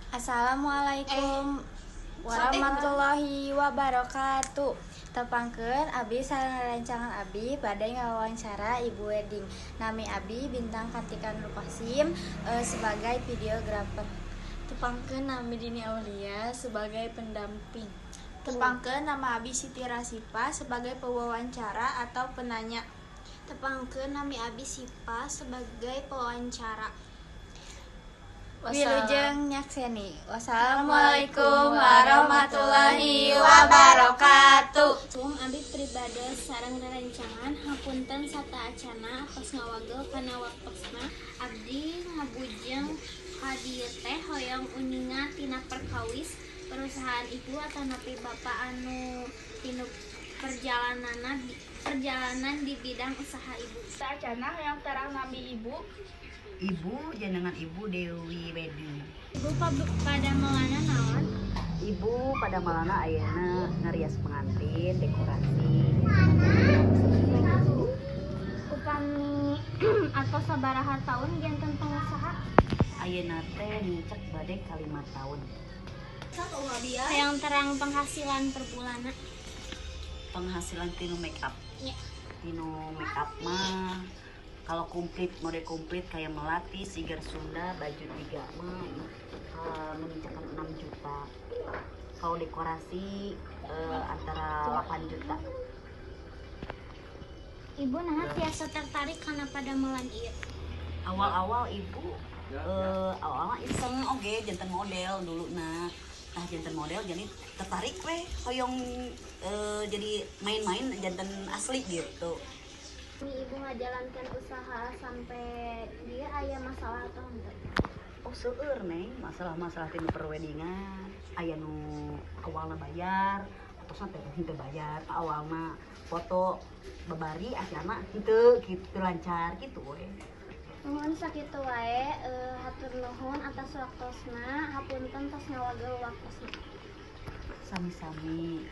Assalamualaikum warahmatullahi wabarakatuh. Tepangkeun abi sareng rerencangan abi bade ngawawancara Ibu wedding. Nami abi Bintang Kartika Nur Qasim, sebagai videografer. Tepangkeun, nami Dini Aulia sebagai pendamping. Tepangkeun, nama abi Siti Rasipa sebagai pewawancara atau penanya. Tepangkeun, nami abi Sipa sebagai pewawancara. Wilujeng nyakseni. Wassalamualaikum warahmatullahi wabarakatuh. Sung abi pribadi sareng rerencangan hapunten sataacana atos ngawagel kana waktosna. Abdi ngabujeng ka dieu teh hoyong uninga tina perkawis perusahaan ibu atanapi bapak anu tinu perjalanan di bidang usaha ibu. Saacana hoyong terang nami ibu. Ibu jenengan Ibu Dewi Wedding. Ibu padamelanna naon? Ibu padamelanna ayeuna ngarias pengantin, dekorasi. Upami atau sabaraha tahun janten pengusaha? Ayeuna teh nincak bade ka 5 tahun. Hoyong terang penghasilan per bulanna. Penghasilan tinu make up? Ya. Tinu make up mah kalau komplit, mode komplit kayak melati, siger Sunda, baju tiga mah mengincakan 6 juta. Kalau dekorasi antara 8 juta. Ibu nah tiasa tertarik karena padamelan ieu? Awal-awal ibu awal-awal iseng oge janten model dulu nah. Nah, janten model jadi tertarik weh hoyong jadi main-main janten asli gitu. Ibu ngajalankan usaha sampai dia aya masalah atau henteu? Oh, seueur, Neng, masalah-masalah tinu perweddingan, aya nu awalna bayar, atosna teh henteu bayar, awalna foto babari akhirna henteu gitu lancar gitu we. Nuhun sakitu wae, hatur nuhun atas waktosna, hapunten tos ngawagel waktosna. Sami-sami.